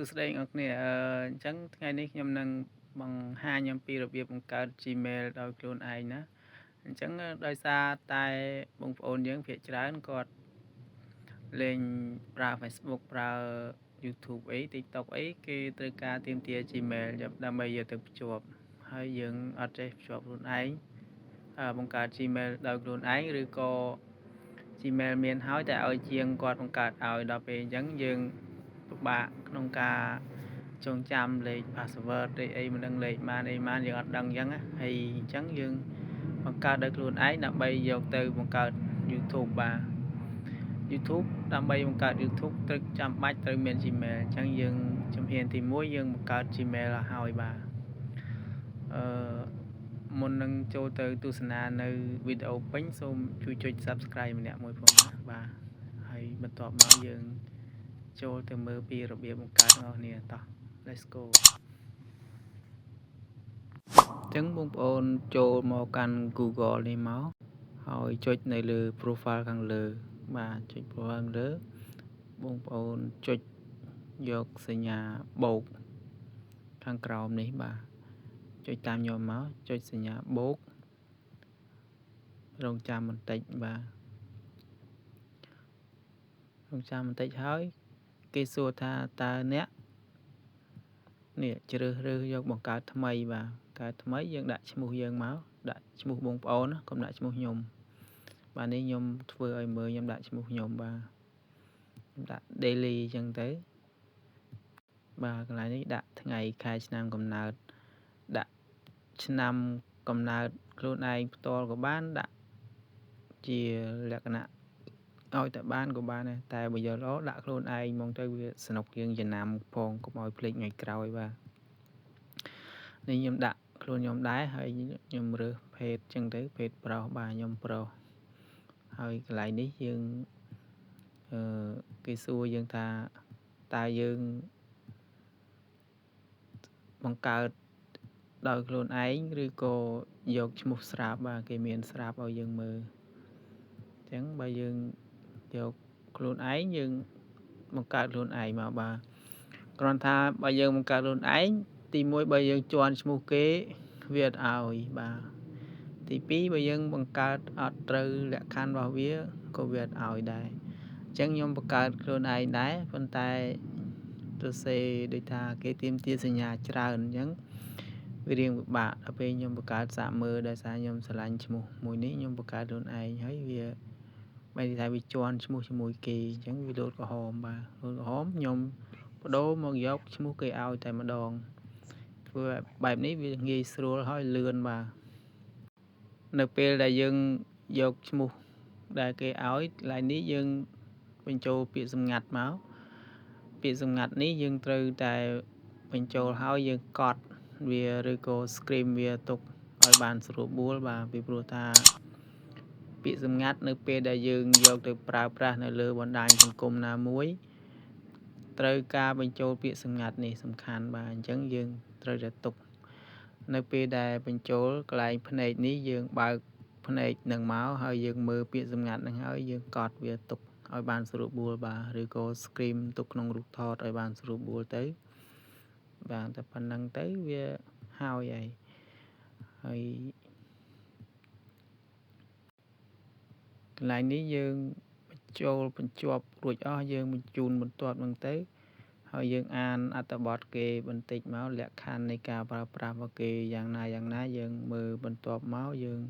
សួស្តីអ្នកគ្នាអញ្ចឹងថ្ងៃនេះខ្ញុំនឹងបង្ហាញអំពីរបៀបបង្កើត Gmail ដោយខ្លួនឯងណាអញ្ចឹងដោយសារតែបងប្អូនយើងភាគច្រើនគាត់លេងប្រើ Facebook ប្រើ YouTube អី TikTok អីគេត្រូវការទាមទារ Gmail ដើម្បីយកទៅភ្ជាប់ហើយយើងអត់ចេះភ្ជាប់ខ្លួនឯងបង្កើត Gmail ដោយខ្លួនឯងឬក៏ Gmail មានហើយតែឲ្យជាងគាត់បង្កើតឲ្យដល់ពេលអញ្ចឹងយើងពិបាកក្នុងការចងចាំលេខ password លេខអីមិនដឹងលេខម៉ានអីម៉ានយើងអត់ដឹងអញ្ចឹងហើយអញ្ចឹងយើងបង្កើតដោយខ្លួនឯងដើម្បីយកទៅបង្កើត YouTube បាទ YouTube ដើម្បីបង្កើត YouTube ត្រូវចាំបាច់ត្រូវមាន Gmail អញ្ចឹងយើងជំហានទី1យើងបង្កើត Gmail ឲ្យបាទអឺមុននឹងចូលទៅទស្សនានៅវីដេអូពេញសូមជួយចុច Subscribe ម្នាក់មួយផងណាបាទហើយបន្ទាប់មកយើងចូលទៅមើលពីរបៀបបង្កើតរបស់គ្នាតោះ let's go អញ្ចឹងបងប្អូនចូលមកកាន់ Google នេះមកហើយចុចនៅលើ profile ខាងលើបាទចុច profile ខាងលើបងប្អូនចុចយកសញ្ញាបូកខាងក្រោមនេះបាទចុចតាមខ្ញុំមកចុចសញ្ញាបូករងចាំបន្តិចបាទរងចាំបន្តិចហើយគេសួរថាតើអ្នកនេះជ្រើសរើសយកបង្កើតថ្មីបាទកើតថ្មីយើងដាក់ឈ្មោះយើងមកដាក់ឈ្មោះបងប្អូនណាកុំដាក់ឈ្មោះខ្ញុំបាទនេះខ្ញុំធ្វើឲ្យមើលខ្ញុំដាក់ឈ្មោះខ្ញុំបាទខ្ញុំដាក់ daily អញ្ចឹងទៅបាទកន្លែងនេះដាក់ថ្ងៃខែឆ្នាំកំណើតដាក់ឆ្នាំកំណើតខ្លួនឯងផ្ទាល់ក៏បានដាក់ជាលក្ខណៈឲ្យតែបានក៏បានដែរតែបើយកល្អដាក់ខ្លួនឯងហ្មងទៅវាសនុកយើងចំណាំផងកុំឲ្យភ្លេចថ្ងៃក្រោយបាទនេះខ្ញុំដាក់ខ្លួនខ្ញុំដែរហើយខ្ញុំរើសភេទចឹងទៅភេទប្រុសបាទខ្ញុំប្រុសហើយកន្លែងនេះយើងអឺគេសួរយើងថាតើយើងបង្កើតដោយខ្លួនឯងឬក៏យកឈ្មោះស្រាប់បាទគេមានស្រាប់ឲ្យយើងមើលអញ្ចឹងបើយើងយកខ្លួនឯងយើងបង្កើតខ្លួនឯងមកបាទគ្រាន់ថាបើយើងបង្កើតខ្លួនឯងទី1បើយើងជន់ឈ្មោះគេវាអត់ឲ្យបាទទី2បើយើងបង្កើតអត់ត្រូវលក្ខខណ្ឌរបស់វាក៏វាអត់ឲ្យដែរអញ្ចឹងខ្ញុំបង្កើតខ្លួនឯងដែរប៉ុន្តែទៅសេដូចថាគេទាមទារសញ្ញាច្រើនអញ្ចឹងវារៀងពិបាកដល់ពេលខ្ញុំបង្កើតសាកមើលដោយសារខ្ញុំស្រឡាញ់ឈ្មោះមួយនេះខ្ញុំបង្កើតខ្លួនឯងហើយវាបែរថាវាជន់ឈ្មោះជាមួយគេអញ្ចឹងវាលោតក្រហមបាទលោតក្រហមខ្ញុំបដូរមកយកឈ្មោះគេឲ្យតែម្ដងធ្វើបែបនេះវាងាយស្រួលហើយលឿនបាទនៅពេលដែលយើងយកឈ្មោះដែលគេឲ្យកន្លែងនេះយើងបញ្ចូលពាក្យសម្ងាត់មកពាក្យសម្ងាត់នេះយើងត្រូវតែបញ្ចូលហើយយើងកត់វាឬក៏ screen វាទុកឲ្យបានស្រួលបួលបាទពីព្រោះថាពាក្យសម្ងាត់នៅពេលដែលយើងយកទៅប្រើប្រាស់នៅលើបណ្ដាញសង្គមណាមួយត្រូវការបញ្ចូលពាក្យសម្ងាត់នេះសំខាន់បាទអញ្ចឹងយើងត្រូវតែទុកនៅពេលដែលបញ្ចូលកន្លែងភ្នែកនេះយើងបើកភ្នែកនឹងមកហើយយើងមើលពាក្យសម្ងាត់នឹងហើយយើងកត់វាទុកឲ្យបានស្រួលបួលបាទឬក៏ screen ទុកក្នុងរូបថតឲ្យបានស្រួលបួលទៅបាទតែប៉ុណ្ណឹងទៅវាហើយហើយហើយកន្លែងនេះយើងបញ្ចូលបញ្ជាប់រួចអស់យើងបញ្ជូនបន្ទាប់ហ្នឹងទៅហើយយើងអានអត្ថបទគេបន្តិចមកលក្ខខណ្ឌនៃការប្រើប្រាស់របស់គេយ៉ាងណាយ៉ាងណាយើងមើលបន្ទាប់មកយើង